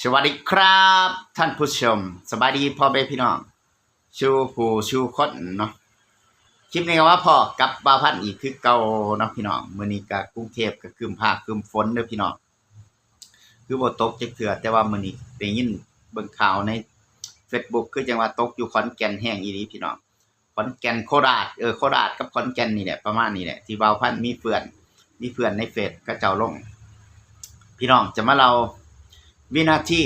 ສະຫວັດດີຄັບທ່ານຜູ້ຊົມ, ສະບາຍດີພໍ່ແມ່ພີ່ນ້ອງສູ່ຜູ້ສູ່ຄົນເນາະ. ຄລິບນີ້ກໍມາພໍ້ກັບບ່າວພັນອີກຄືເກົ່າເນາະພີ່ນ້ອງ. ມື້ນີ້ກໍກຸງເທບກໍຄຶ້ມຟ້າຄຶ້ມຝົນເດີພີ່ນ້ອງ, ຄືບໍ່ຕົກຈັກເທື່ອ, ແຕ່ວ່າມື້ນີ້ໄດ້ຍິນເບິ່ງຂ່າວໃນເຟສບຸກ ຄືຈັ່ງວ່າຕົກຢູ່ຂອນແກ່ນແຮງອີ່ຫຼີພີ່ນ້ອງ. ຂອນແກ່ນ ໂຄລາດ ເອີ ໂຄລາດກັບຂອນແກ່ນນີ້ແຫຼະ ປະມານນີ້ແຫຼະ ທີ່ບ່າວພັນມີເພື່ອນ ມີເພື່ອນໃນເຟສເຂົາເຈົ້າລົງ. ພີ່ນ້ອງຈະມາເລົ່າວິນາທີ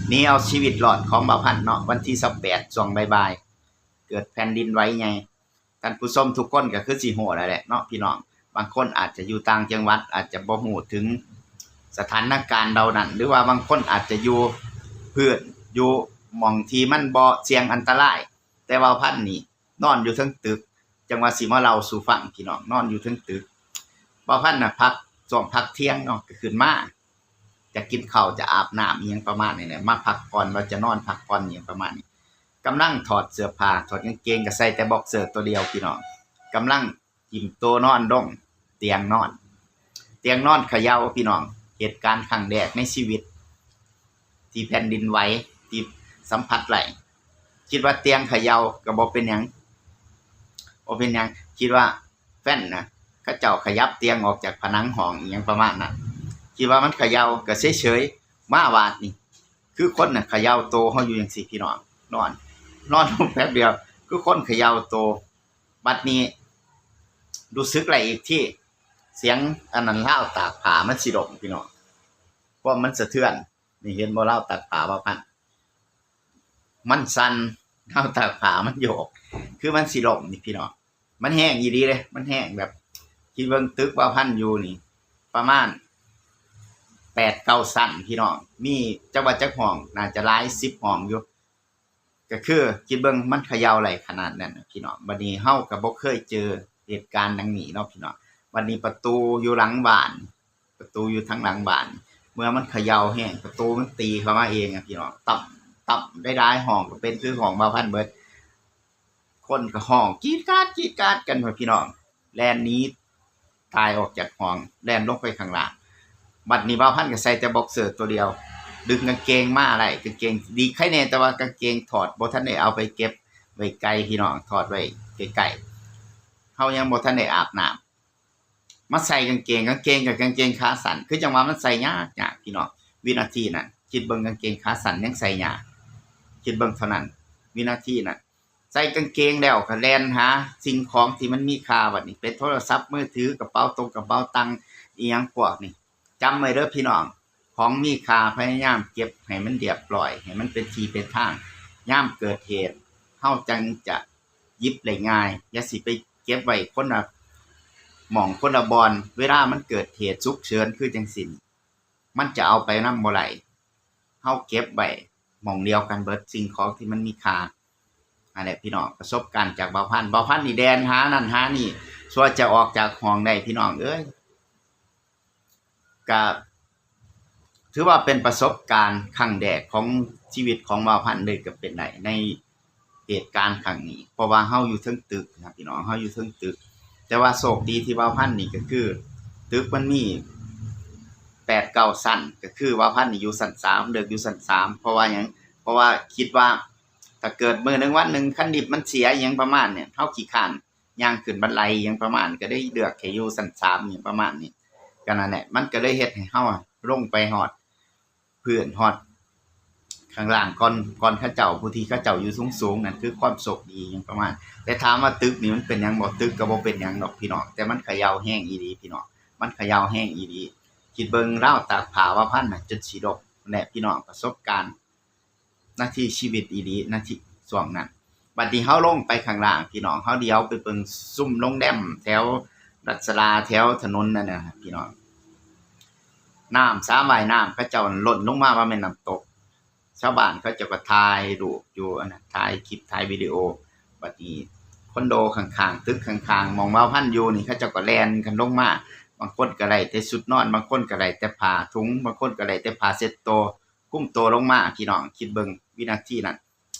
ໜີເອົາຊີວິດລອດຂອງບ່າວພັນເນາະ. ວັນທີຊາວແປດ ຊ່ວງບ່າຍໆ ເກີດແຜ່ນດິນໄຫວໃຫຍ່. ທ່ານຜູ້ຊົມທຸກຄົນກໍຄືຊິຮູ້ແລ້ວແຫຼະເນາະພີ່ນ້ອງ, ບາງຄົນອາດຈະຢູ່ຕ່າງຈັງຫວັດ ອາດຈະບໍ່ຮູ້ເຖິງສະຖານະການເຫຼົ່ານັ້ນ ຫຼືວ່າບາງຄົນອາດຈະຢູ່ພື້ນ ຢູ່ໝ່ອງທີ່ມັນບໍ່ສ່ຽງອັນຕະລາຍ. ແຕ່ບ່າວພັນນີ້ນອນຢູ່ເທິງຕຶກ, ຈັ່ງວ່າຊິມາເລົ່າສູ່ຟັງພີ່ນ້ອງ, ນອນຢູ່ເທິງຕຶກ. ບ່າວພັນນະພັກ ຊ່ວງພັກທ່ຽງເນາະ ກໍຂຶ້ນມາ ຈະກິນເຂົ້າ ຈະອາບນ້ຳອີ່ຫຍັງປະມານນີ້ແຫຼະ, ມາພັກຜ່ອນ ວ່າຈະນອນພັກຜ່ອນອີ່ຫຍັງປະມານນີ້. ກຳລັງຖອດເສື້ອຜ້າ ຖອດກາງເກງ ກໍໃສ່ແຕ່ບັອກເຊີຕົວດຽວພີ່ນ້ອງ, ກຳລັງຖິ້ມໂຕນອນລົງຕຽງນອນ. ຕຽງນອນຂະເຍົາພີ່ນ້ອງ, ເຫດການຄັ້ງແລກໃນຊີວິດ ທີ່ແຜ່ນດິນໄຫວ ທີ່ສຳຜັດໄດ້. ຄິດວ່າຕຽງຂະເຍົາກໍບໍ່ເປັນຫຍັງ ບໍ່ເປັນຫຍັງ, ຄິດວ່າແຟນນະ ເຂົາເຈົ້າຂະຫຍັບຕຽງອອກຈາກຜະໜັງຫ້ອງອີ່ຫຍັງປະມານນັ້ນ, ຄິດວ່າມັນຂະເຍົາກໍເສີຍໆ. ມາບາດນີ້ ຄືຄົນນະຂະເຍົາໂຕເຮົາຢູ່ຈັ່ງຊີ້ພີ່ນ້ອງ, ນອນ ນອນລົງແປັບດຽວ ຄືຄົນຂະເຍົາໂຕ. ບັດນີ້ຮູ້ສຶກໄດ້ອີກທີ ສຽງອັນນັ້ນລາວຕາກຜ້າມັນຊິລົ້ມພີ່ນ້ອງ, ຄວາມມັນສະເທືອນ. ນີ້ເຫັນບໍ່ ລາວຕາກຜ້າບ່າວພັນ ມັນສັ່ນ, ລາວຕາກຜ້າມັນໂຍກ ຄືມັນຊິລົ້ມນີ້ພີ່ນ້ອງ. ມັນແຮງອີ່ຫຼີເດ້, ມັນແຮງແບບ ຄິດເບິ່ງຕຶກບ່າວພັນຢູ່ນີ້ປະມານແປດເກົ້າຊັ້ນພີ່ນ້ອງ, ມີຈັກວ່າຈັກຫ້ອງ ໜ້າຈະຫຼາຍສິບຫ້ອງຢູ່. ກໍຄືຄິດເບິ່ງ ມັນຂະເຍົາໄດ້ຂະໜາດນັ້ນນະພີ່ນ້ອງ. ບັດນີ້ເຮົາກໍບໍ່ເຄີຍເຈີເຫດການດັ່ງນີ້ເນາະພີ່ນ້ອງ. ບັດນີ້ປະຕູຢູ່ຫຼັງບ້ານ ປະຕູຢູ່ທາງຫຼັງບ້ານ ເມື່ອມັນຂະເຍົາແຮງ ປະຕູມັນຕີເຂົ້າມາເອງອະພີ່ນ້ອງ, ຕ່ຳ ຕ່ຳ ໄດ້ຫຼາຍຫ້ອງກໍເປັນຄືຫ້ອງບ່າວພັນເບິດ. ຄົນກໍຮ້ອງກຣີດກາດກຣີດກາດກັນວ່າພີ່ນ້ອງ, ແລ່ນໜີຕາຍອອກຈາກຫ້ອງ ແລ່ນລົງໄປຂ້າງລ່າງ. ບັດນີ້ບ່າວພັນກໍໃສ່ແຕ່ບັອກເຊີຕົວດຽວ ດຶງກາງເກງມາໄດ້, ກາງເກງດີໄຄແດ່ ແຕ່ວ່າກາງເກງຖອດບໍ່ທັນໄດ້ເອົາໄປເກັບໄວ້ໄກພີ່ນ້ອງ, ຖອດໄວ້ໃກ້ໆ ເຮົາຍັງບໍ່ທັນໄດ້ອາບນ້ຳ. ມາໃສ່ກາງເກງ, ກາງເກງກໍກາງເກງຂາສັ້ນ, ຄືຈັ່ງວ່າມັນໃສ່ຍາກໆ ພີ່ນ້ອງ. ວິນາທີນັ້ນ ຄິດເບິ່ງ ກາງເກງຂາສັ້ນຍັງໃສ່ຍາກ, ຄິດເບິ່ງເທົ່ານັ້ນ ວິນາທີນັ້ນ. ໃສ່ກາງເກງແລ້ວກໍແລ່ນຫາສິ່ງຂອງທີ່ມັນມີຄ່າ, ບັດນີ້ເປັນໂທລະສັບມືຖື, ກະເປົາຕົງກະເປົາຕັງ ອີ່ຫຍັງພວກນີ້. ຈຳໄວ້ເດີພີ່ນ້ອງ, ຂອງມີຄ່າພະຍາຍາມເກັບໃຫ້ມັນລຽບຮ້ອຍ, ໃຫ້ມັນເປັນທີ່ເປັນທາງ. ຍາມເກີດເຫດ ເຮົາຈັ່ງຈະ ຫຍິບໄດ້ງ່າຍ, ຢ່າຊິໄປເກັບໄວ້ຄົນລະໝ່ອງຄົນລະບ່ອນ. ເວລາມັນເກີດເຫດສຸກເສີນຄືຈັ່ງຊີ້ ມັນຈະເອົາໄປນຳບໍ່ໄດ້. ເຮົາເກັບໄວ້ໝ່ອງດຽວກັນເບິດ, ສິ່ງຂອງທີ່ມັນມີຄ່າ. ອັນນີ້ພີ່ນ້ອງ, ປະສົບການຈາກບ່າວພັນ. ບ່າວພັນນີ້ແລ່ນຫານັ້ນຫານີ້ ຊົ່ວຈະອອກຈາກຫ້ອງໄດ້ ພີ່ນ້ອງເອີຍ. ກະຖືວ່າເປັນປະສົບການຄັ້ງແລກຂອງຊີວິດຂອງບ່າວພັນເລີຍກໍເປັນໄດ້ ໃນເຫດການຄັ້ງນີ້, ເພາະວ່າເຮົາຢູ່ເທິງຕຶກນະພີ່ນ້ອງ, ເຮົາຢູ່ເທິງຕຶກ. ແຕ່ວ່າໂຊກດີທີ່ບ່າວພັນນີ້ກໍຄື ຕຶກມັນມີແປດເກົ້າຊັ້ນ, ກໍຄືບ່າວພັນນີ້ຢູ່ຊັ້ນສາມ, ເລືອກຢູ່ຊັ້ນສາມ. ເພາະວ່າຫຍັງ? ເພາະວ່າຄິດວ່າ ຖ້າເກີດມື້ໜຶ່ງວັນໜຶ່ງ ຄັນລິບມັນເສຍອີ່ຫຍັງປະມານນີ້ ເຮົາຂີ້ຄ້ານ ຍ່າງຂຶ້ນບັນໄດຫຍັງປະມານ ກໍໄດ້ເລືອກໃຫ້ຢູ່ຊັ້ນສາມຫຍັງປະມານນີ້. ກໍນັ້ນແຫຼະ ມັນກໍເລີຍເຮັດໃຫ້ເຮົາລົງໄປຮອດພື້ນ ຮອດຂ້າງລ່າງກ່ອນ ກ່ອນເຂົາເຈົ້າ ຜູ້ທີ່ເຂົາເຈົ້າຢູ່ສູງໆນັ້ນ ຄືຄວາມໂຊກດີຫຍັງປະມານ. ແຕ່ຖາມວ່າຕຶກນີ້ມັນເປັນຫຍັງບໍ່? ຕຶກກໍບໍ່ເປັນຫຍັງດອກພີ່ນ້ອງ, ແຕ່ມັນຂະເຍົາແຮງອີ່ຫຼີພີ່ນ້ອງ, ມັນຂະເຍົາແຮງອີ່ຫຼີ. ຄິດເບິ່ງລາວຕາກຜ້າວ່າພັນນະ ຈົນຊິລົ້ມແຫຼະພີ່ນ້ອງ, ປະສົບການ ນາທີຊີວິດອີ່ຫຼີ ນາທີຊ່ວງນັ້ນ. ບັດນີ້ເຮົາລົງໄປຂ້າງລ່າງພີ່ນ້ອງ, ເຮົາຫຼຽວໄປເບິ່ງຊຸມໂຮງແຮມແຖວລັດສະລາ ແຖວຖະໜົນນັ້ນນະພີ່ນ້ອງ, ນ້ຳສະຫວ່າຍນ້ຳເຂົາເຈົ້າລົ້ນລົງມາວ່າແມ່ນນ້ຳຕົກ. ຊາວບ້ານເຂົາເຈົ້າກໍຖ່າຍຮູບຢູ່ ອັນນັ້ນ ຖ່າຍຄລິບ ຖ່າຍວິດີໂອ. ບັດນີ້ຄອນໂດຂ້າງໆ ຕຶກຂ້າງໆ ໝ່ອງບ່າວພັນຢູ່ນີ້ ເຂົາເຈົ້າກໍແລ່ນກັນລົງມາ, ບາງຄົນກໍໄດ້ແຕ່ຊຸດນອນ, ບາງຄົນກໍໄດ້ແຕ່ຜ້າຖົງ, ບາງຄົນກໍໄດ້ແຕ່ຜ້າເຊັດໂຕ ຄຸມໂຕລົງມາພີ່ນ້ອງ. ຄິດເບິ່ງວິນາທີນັ້ນ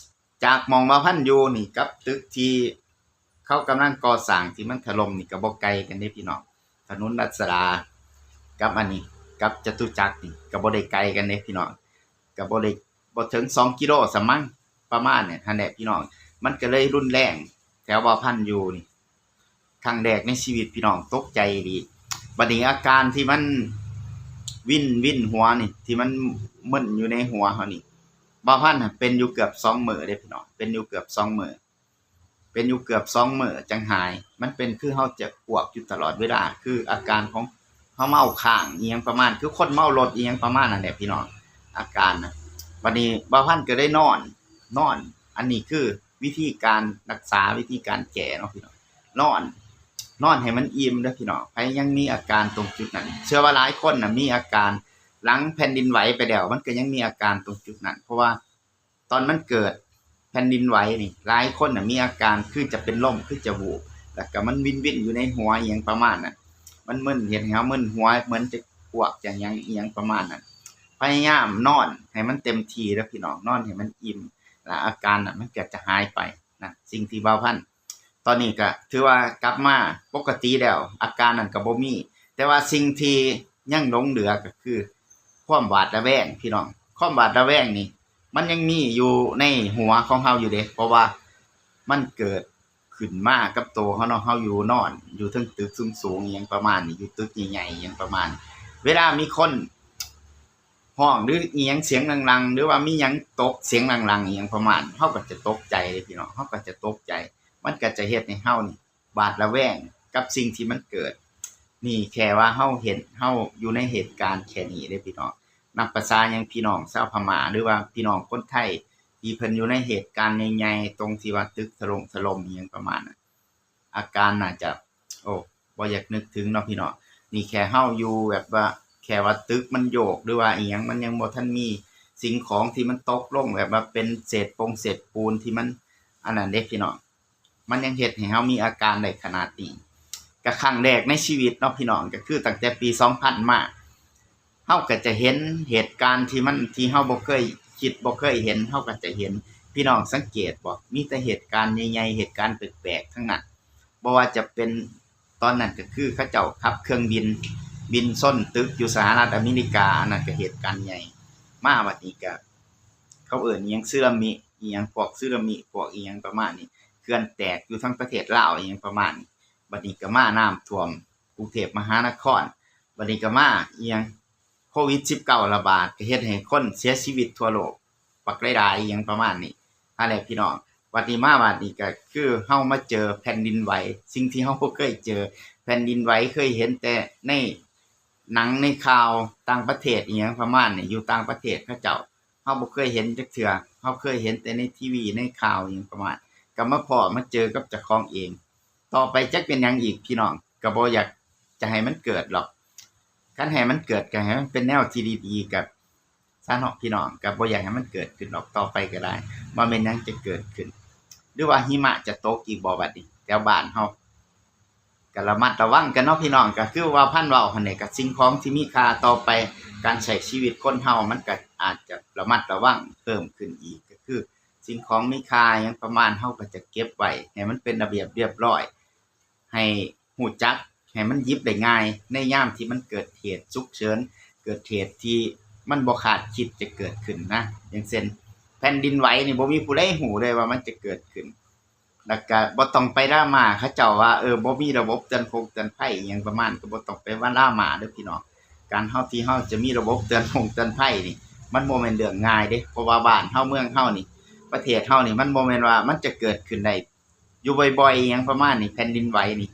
ຈາກໝ່ອງບ່າວພັນຢູ່ນີ້ກັບຕຶກທີ່ເຂົາກຳລັງກໍ່ສ້າງທີ່ມັນຖະຫຼົ່ມນີ້ກໍບໍ່ໄກກັນເດ້ພີ່ນ້ອງ. ຖະໜົນລັດສະດາກັບອັນນີ້ ກັບຈະຕຸຈັກນີ້ກໍບໍ່ໄດ້ໄກກັນເດ້ພີ່ນ້ອງ. ກໍບໍ່ໄດ້ ບໍ່ເຖິງສອງກິໂລຊະມັງ ປະມານນັ້ນຫັ້ນແຫຼະພີ່ນ້ອງ. ມັນກໍເລີຍຮຸນແຮງ ແຖວບ່າວພັນຢູ່ນີ້ ຄັ້ງແລກໃນຊີວິດພີ່ນ້ອງ ຕົກໃຈອີ່ຫຼີ. ບັດນີ້ອາການທີ່ມັນວິນ ວິນຫົວນີ້ ທີ່ມັນມຶນຢູ່ໃນຫົວເຮົານີ້ ບ່າວພັນເປັນຢູ່ເກືອບສອງມື້ເດ້ພີ່ນ້ອງ ເປັນຢູ່ເກືອບສອງມື້ ເປັນຢູ່ເກືອບສອງມື້ຈັ່ງຫາຍ. ມັນເປັນຄືເຮົາຈະອວກຢູ່ຕະຫຼອດເວລາ ຄືອາການຂອງເຮົາເມົາຄ້າງອີ່ຫຍັງປະມານ ຄືຄົນເມົາລົດອີ່ຫຍັງປະມານນັ້ນແຫຼະພີ່ນ້ອງ ອາການນະ. ບັດນີ້ບ່າວພັນກໍໄດ້ນອນ ນອນ ອັນນີ້ຄືວິທີການຮັກສາ ວິທີການແກ້ເນາະພີ່ນ້ອງ ນອນ ນອນໃຫ້ມັນອີ່ມເດີພີ່ນ້ອງ. ໃຜຍັງມີອາການຕົງຈຸດນັ້ນ ເຊື່ອວ່າຫຼາຍຄົນນະມີອາການ ຫຼັງແຜ່ນດິນໄຫວໄປແລ້ວ ມັນກໍຍັງມີອາການຕົງຈຸດນັ້ນ ເພາະວ່າ ຕອນມັນເກີດແຜ່ນດິນໄຫວນີ້ ຫຼາຍຄົນນະມີອາການຄືຈະເປັນລົມ ຄືຈະວູບ ແລ້ວກະມັນວິນໆຢູ່ໃນຫົວອີ່ຫຍັງປະມານນັ້ນ ມັນມຶນ ເຮັດໃຫ້ເຮົາມຶນຫົວ ເໝືອນຈະອວກຈະຫຍັງອີ່ຫຍັງປະມານນັ້ນ. ພະຍາຍາມນອນໃຫ້ມັນເຕັມທີ່ເດີພີ່ນ້ອງ ນອນໃຫ້ມັນອີ່ມ ແລ້ວອາການນັ້ນມັນກໍຈະຫາຍໄປນະ. ສິ່ງທີ່ບ່າວພັນ ຕອນນີ້ກໍຖືວ່າກັບມາປົກກະຕິແລ້ວ ອາການນັ້ນກໍບໍ່ມີ ແຕ່ວ່າສິ່ງທີ່ຍັງຫຼົງເຫຼືອກໍຄືຄວາມຫວາດລະແວງພີ່ນ້ອງ. ຄວາມຫວາດລະແວງນີ້ ມັນຍັງມີຢູ່ໃນຫົວຂອງເຮົາຢູ່ເດ້ ເພາະວ່າມັນເກີດຂຶ້ນມາກັບໂຕເຮົາເນາະ ເຮົາຢູ່ນອນຢູ່ເທິງຕຶກສູງໆອີ່ຫຍັງປະມານນີ້ ຢູ່ຕຶກໃຫຍ່ໆອີ່ຫຍັງປະມານ ເວລາມີຄົນຮ້ອງ ຫຼືອີ່ຫຍັງສຽງດັງໆ ຫຼືວ່າມີຫຍັງຕົກສຽງດັງໆອີ່ຫຍັງປະມານ ເຮົາກໍຈະຕົກໃຈເດ້ພີ່ນ້ອງ ເຮົາກໍຈະຕົກໃຈ ມັນກໍຈະເຮັດໃຫ້ເຮົານີ້ ຫວາດລະແວງກັບສິ່ງທີ່ມັນເກີດ. ນີ້ແຄ່ວ່າເຮົາເຫັນ ເຮົາຢູ່ໃນເຫດການແຄ່ນີ້ເດ້ພີ່ນ້ອງ ນັບປະສາຫຍັງພີ່ນ້ອງຊາວພະມ້າ ຫຼືວ່າພີ່ນ້ອງຄົນໄທ ທີ່ເພິ່ນຢູ່ໃນເຫດການໃຫຍ່ໆ ຕົງທີ່ວ່າຕຶກຖະຫຼົ່ມຖະຫຼົ່ມອີ່ຫຍັງປະມານນັ້ນ ອາການໜ້າຈະ ໂອ້ ບໍ່ຢາກນຶກເຖິງເນາະພີ່ນ້ອງ. ນີ້ແຄ່ເຮົາຢູ່ແບບວ່າ ແຄ່ວ່າຕຶກມັນໂຍກ ຫຼືວ່າອີ່ຫຍັງ ມັນຍັງບໍ່ທັນມີສິ່ງຂອງທີ່ມັນຕົກລົງ ແບບວ່າເປັນເສດປົງເສດປູນທີ່ມັນອັນນັ້ນເດ້ພີ່ນ້ອງ ມັນຍັງເຮັດໃຫ້ເຮົາມີອາການໄດ້ຂະໜາດນີ້ ກະຄັ້ງແລກໃນຊີວິດເນາະພີ່ນ້ອງ ກະຄືຕັ້ງແຕ່ປີສອງພັນມາ ເຮົາກະຈະເຫັນເຫດການທີ່ມັນ ທີ່ເຮົາບໍ່ເຄີຍຄິດບໍ່ເຄີຍເຫັນ ເຮົາກະຈະເຫັນ. ພີ່ນ້ອງສັງເກດບໍ່ ມີແຕ່ເຫດການໃຫຍ່ໆ ເຫດການແປກໆທັງນັ້ນ ບໍ່ວ່າຈະເປັນ ຕອນນັ້ນກະຄືເຂົາເຈົ້າຂັບເຄື່ອງບິນ ບິນຊົນຕຶກຢູ່ສະຫະລັດອາເມລິກາ ອັນນັ້ນກະເຫດການໃຫຍ່. ມາບັດນີ້ກະ ເຂົາເອີ້ນອີ່ຫຍັງ ສຶນາມິ ອີ່ຫຍັງ ພວກສຶນາມິ ພວກອີ່ຫຍັງປະມານນີ້ ເຂື່ອນແຕກຢູ່ທາງປະເທດລາວ ອີ່ຫຍັງປະມານນີ້. ບັດນີ້ກໍມານ້ຳຖ້ວມກຸງເທບມະຫານະຄອນ ບັດນີ້ກໍມາອີ່ຫຍັງ ໂຄວິດສິບເກົ້າລະບາດ ກໍເຮັດໃຫ້ຄົນເສຍຊີວິດທົ່ວໂລກບັກຫຼາຍໆ ອີ່ຫຍັງປະມານນີ້ຫັ້ນແຫຼະພີ່ນ້ອງ. ບັດນີ້ມາບັດນີ້ກໍຄືເຮົາມາເຈີແຜ່ນດິນໄຫວ ສິ່ງທີ່ເຮົາບໍ່ເຄີຍເຈີ ແຜ່ນດິນໄຫວເຄີຍເຫັນແຕ່ໃນໜັງໃນຂ່າວຕ່າງປະເທດ ອີ່ຫຍັງປະມານນີ້ ຢູ່ຕ່າງປະເທດເຂົາເຈົ້າ ເຮົາບໍ່ເຄີຍເຫັນຈັກເທື່ອ ເຮົາເຄີຍເຫັນແຕ່ໃນທີວີ ໃນຂ່າວ ອີ່ຫຍັງປະມານ ກໍມາພໍ້ມາເຈີກັບເຈົ້າຂອງເອງ. ຕໍ່ໄປຈັກເປັນຫຍັງອີກພີ່ນ້ອງ ກໍບໍ່ຢາກຈະໃຫ້ມັນເກີດດອກ ຄັນໃຫ້ມັນເກີດກໍໃຫ້ມັນເປັນແນວທີ່ດີໆກັນຊະເນາະພີ່ນ້ອງ ກໍບໍ່ຢາກໃຫ້ມັນເກີດຂຶ້ນດອກ ຕໍ່ໄປກໍໄດ້ ວ່າແມ່ນຫຍັງຈະເກີດຂຶ້ນ ຫຼືວ່າຫິມະຈະຕົກອີກບໍ່ບັດນີ້ ແຖວບ້ານເຮົາ ກໍລະມັດລະວັງກັນເນາະພີ່ນ້ອງ. ກໍຄືວ່າພັນເວົ້າຫັ້ນແຫຼະ ກໍສິ່ງຂອງທີ່ມີຄ່າຕໍ່ໄປ ການໃຊ້ຊີວິດຄົນເຮົາ ມັນກໍອາດຈະລະມັດລະວັງເພີ່ມຂຶ້ນອີກ ກໍຄືສິ່ງຂອງມີຄ່າຫຍັງປະມານ ເຮົາກໍຈະເກັບໄວ້ໃຫ້ມັນເປັນລະບຽບລຽບຮ້ອຍ ໃຫ້ຮູ້ຈັກ ໃຫ້ມັນຫຍິບໄດ້ງ່າຍ ໃນຍາມທີ່ມັນເກີດເຫດສຸກເສີນ ເກີດເຫດທີ່ມັນບໍ່ຄາດຄິດຈະເກີດຂຶ້ນນະ. ຢ່າງເຊັ່ນ ແຜ່ນດິນໄຫວນີ້ ບໍ່ມີຜູ້ໃດຮູ້ເລີຍວ່າມັນຈະເກີດຂຶ້ນ ແລ້ວກະບໍ່ຕ້ອງໄປດຣາມາເຂົາເຈົ້າວ່າ ເອີ ບໍ່ມີລະບົບເຕືອນຄົງເຕືອນໄພອີ່ຫຍັງປະມານ ກໍບໍ່ຕ້ອງໄປວ່າດຣາມາເດີພີ່ນ້ອງ. ການເຮົາທີ່ເຮົາຈະມີລະບົບເຕືອນຄົງເຕືອນໄພນີ້ ມັນບໍ່ແມ່ນເລື່ອງງ່າຍເດ້ ເພາະວ່າບ້ານເຮົາເມືອງເຮົານີ້ ປະເທດເຮົານີ້ ມັນບໍ່ແມ່ນວ່າມັນຈະເກີດຂຶ້ນໄດ້ຢູ່ບ່ອຍໆ ອີ່ຫຍັງປະມານນີ້. ແຜ່ນດິນໄຫວນີ້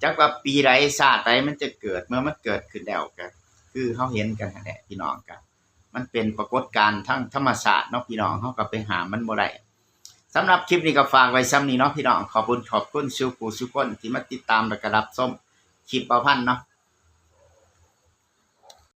ຈັກວ່າປີໃດຊາດໃດມັນຈະເກີດ ເມື່ອມັນເກີດຂຶ້ນແລ້ວ ກໍຄືເຮົາເຫັນກັນຫັ້ນແຫຼະພີ່ນ້ອງ. ກໍ ມັນເປັນປາກົດການທາງທຳມະຊາດເນາະພີ່ນ້ອງ ເຮົາກໍໄປຫ້າມມັນບໍ່ໄດ້. ສຳລັບຄລິບນີ້ກໍຝາກໄວ້ສ່ຳນີ້ເນາະພີ່ນ້ອງ ຂອບຄຸນ ຂອບຄຸນສູ່ຜູ້ສູ່ຄົນທີ່ມາຕິດຕາມ ແລ້ວກໍຮັບຊົມຄລິບບ່າວພັນເນາະ.